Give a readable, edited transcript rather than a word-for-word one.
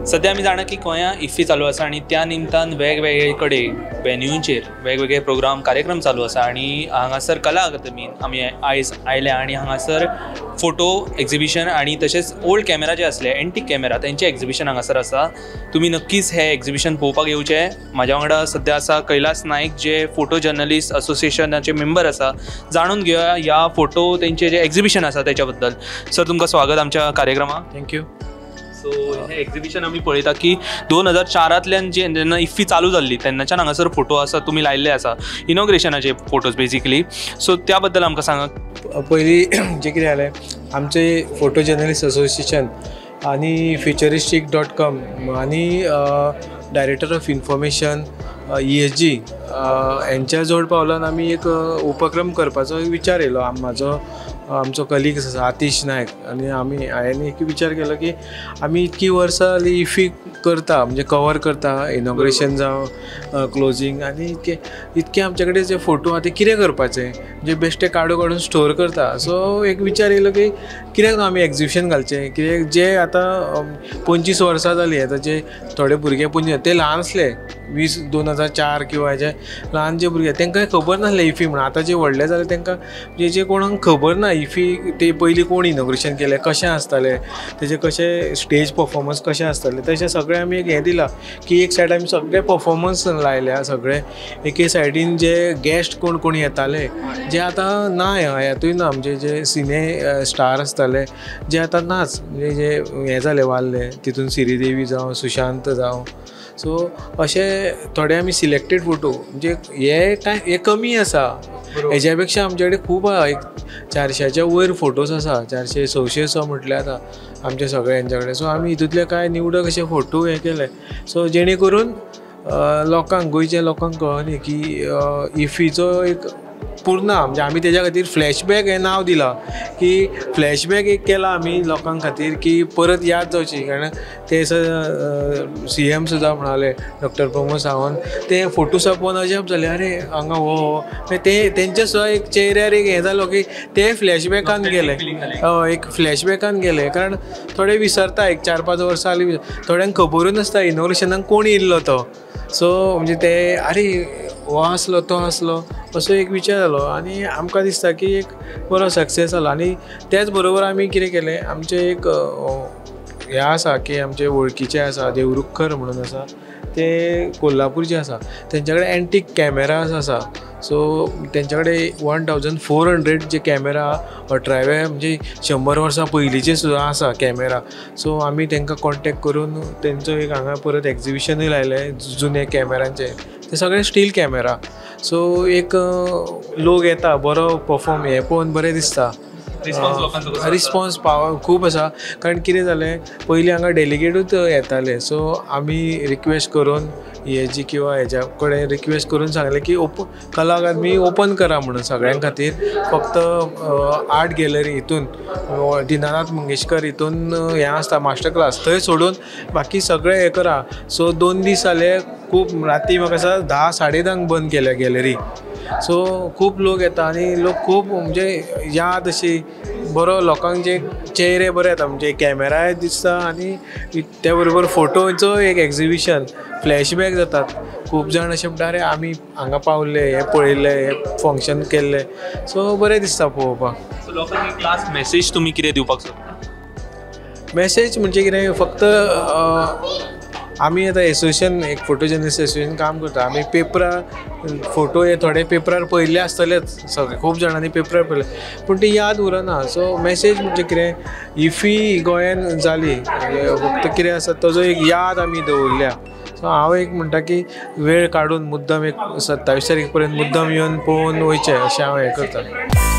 सध्या आमी जाणा की गोंया इफ्फी चालू आसा आनी त्या निमतान वेगवेगळे कडेन वेन्यूचेर वेगवेगळे प्रोग्राम कार्यक्रम चालू आसा आनी हांगासर कला अकादमीन आमी आयज आयल्या आनी हांगासर फोटो एक्झिबिशन आनी तशेंच ओल्ड कॅमेरा जे आसले एंटीक कॅमेरा तेंचे एक्झिबिशन हांगासर आसा. तुमी नक्कीच हे एक्झिबिशन पळोवपाक येवचें. म्हाज्या वांगडा सद्या आसा कैलास नायक जे फोटो जर्नलिस्ट असोसिएशनाचे मेंबर आसा. जाणून घेवया ह्या फोटो तेंचे जे एक्झिबिशन आसा तेच्या बद्दल. सर, तुमकां स्वागत आमच्या कार्यक्रमाक. Thank you. सो हे एक्झिबिशन आमी पळयता की 2004 जे जेन्ना इफ्फी चालू जाल्ली तेन्नाच्यान हांगासर फोटो आसा तुमी लायिल्ले आसा, इनॉग्रेशनाचे फोटोज बेसिकली. सो त्या बद्दल आमकां सांगा. पयलीं जें कितें जालें, आमचे फोटो जर्नलिस्ट असोसिएशन आनी फ्युचरिस्टीक डॉट कॉम आनी डायरेक्टर ऑफ इन्फॉर्मेशन ESG हेंच्या जोड पावलान आमी एक उपक्रम करपाचो विचार येयलो. म्हाजो आमचो कलिग्स आसा आतिश नायक आनी आमी हांवें एक विचार केलो की आमी इतकी वर्सां जालीं इफ्फी करता, म्हणजे कवर करता, इनॉग्रेशन जावं क्लोजींग, आनी इतके इतके आमचे कडेन जे फोटो आहा ते कितें करपाचे, म्हणजे बेश्टे काडून काडून स्टोर करता. सो एक विचार येयलो की कित्याक न्हू आमी एक्झिबिशन घालचें, कित्याक जे आतां 25 वर्सां जालीं, आतां जे थोडे भुरगे 25 ते ल्हान आसले, 2004 किंवा हेजे ल्हान जे भुरगे तांकां खबर नासलें इफ्फी म्हणून. आतां जे व्हडले जाले तांकां म्हणजे जे कोणाक खबर ना इफ्फी ते पयलीं कोण इनॉग्रेशन केलें, कशें आसतालें, तेजे कशें स्टेज परफॉर्मन्स कशें आसतालें, तशें सगळें आमी एक हें दिलां की एक सायड आमी सगळे परफॉर्मन्स लायल्या, सगळे एके सायडीन जे गेस्ट कोण कोण येताले जे आतां ना, ह्यातूय ना, म्हणजे जे सिने स्टार आसताले जे आतां नाच, म्हणजे जे हें जाले वारले तितून श्रीदेवी जावं सुशांत जावं. सो अशे थोडे आमी सिलेक्टेड फोटो, म्हणजे हे कांय हे कमी आसा, हेज्या पेक्षा आमचे कडेन खूब आहा, एक 400च्या वयर फोटोज आसा, 400-600 सो म्हटल्यार आतां आमचे सगळे हेंच्या कडेन. सो आमी हितूंतले कांय निवडक अशे फोटो हे केले, सो जेणे करून लोकांक, गोंयच्या लोकांक कळनी की इफ्फीचो एक पूर्ण, म्हणजे आमी तेज्या खातीर फ्लॅशबॅक हें नांव दिलां की फ्लॅशबॅक एक केला आमी लोकां खातीर की परत याद जावची. कारण ते CM सुद्दां म्हणाले डॉक्टर प्रमोद सावंत, ते फोटो पळोवन अजाप जाले, अरे हांगा हो ते तेंचे सुद्दां एक चेहऱ्यार एक हें जालो की ते फ्लॅशबॅकान गेले, हय एक फ्लॅशबॅकान गेले. कारण थोडे विसरता, एक 4-5 वर्सां जालीं, थोड्यांक खबरूय नासता इनॉग्रेशनाक कोण येयल्लो तो. सो म्हणजे ते अरे हो आसलो तो आसलो असो एक विचार जालो आनी आमकां दिसता की एक बरो सक्सेस जालो. आनी त्याच बरोबर आमी कितें केलें, आमचें एक हें आसा की आमचे वळखीचे आसा देवरुखर म्हणून आसा, ते कोल्हापूरचे आसा, तेंच्या कडेन एंटीक कॅमेराज आसा. सो तेंच्या कडेन 1400 जे कॅमेरा 18व्या म्हणजे 100 वर्सां पयलींचे सुद्दां आसा कॅमेरा. सो आमी तांकां कॉन्टेक्ट करून तेंचो एक हांगा परत एक्झिबिशनूय लायलें जुने कॅमेरांचे, ते सगळे स्टील कॅमेरा. सो एक लोक येता, बरो परफॉर्म हें पळोवन बरें दिसता, रिस्पॉन्स पावर खूब आसा. कारण कितें जालें, पयलीं हांगा डेलिगेटूच येताले, सो आमी रिक्वेस्ट करून ESG किंवा हेज्या कडेन रिक्वेस्ट करून सांगलें की कला अकादमी ओपन करा म्हणून सगळ्यां खातीर, फक्त आर्ट गॅलरी हितून दीनानाथ मंगेशकर हितून हें आसता मास्टर क्लास, थंय सोडून बाकी सगळें हें करा. सो 2 दीस जाले, खूब राती म्हाका दिसता 10-10:30 बंद केल्या गॅलरी. सो खूब लोक येता आनी लोक खूब म्हणजे याद अशी बरो लोकांक जे चेहरे बरे येता, म्हणजे कॅमेराय दिसता आनी त्या बरोबर फोटोचो एक एक्झिबिशन फ्लॅशबॅक जातात. खूब जाण अशें म्हणटा अरे आमी हांगा पावले, हें पळयलें, हें फंक्शन केल्लें. सो बरें दिसता पळोवपाक. सो लोकांक एक लास्ट मॅसेज तुमी कितें दिवपाक सोदता? मॅसेज म्हणजे कितें, फक्त आमी आतां एसोसिएशन, एक फोटो जर्नलिस्ट एसोसिएशन काम करता, आमी पेपरार फोटो हे थोडे पेपरार पळयल्ले आसतलेच, सगळे खूब जाणांनी पेपरार पळयले, पूण ती याद उरना. सो मॅसेज म्हणजे कितें, इफ्फी गोंयान जाली फक्त कितें आसा ताजो एक याद आमी दवरल्या. सो हांव एक म्हणटा की वेळ काडून मुद्दम एक 27 तारीख पर्यंत मुद्दम येवन पळोवन वयचें अशें हांव हें करता.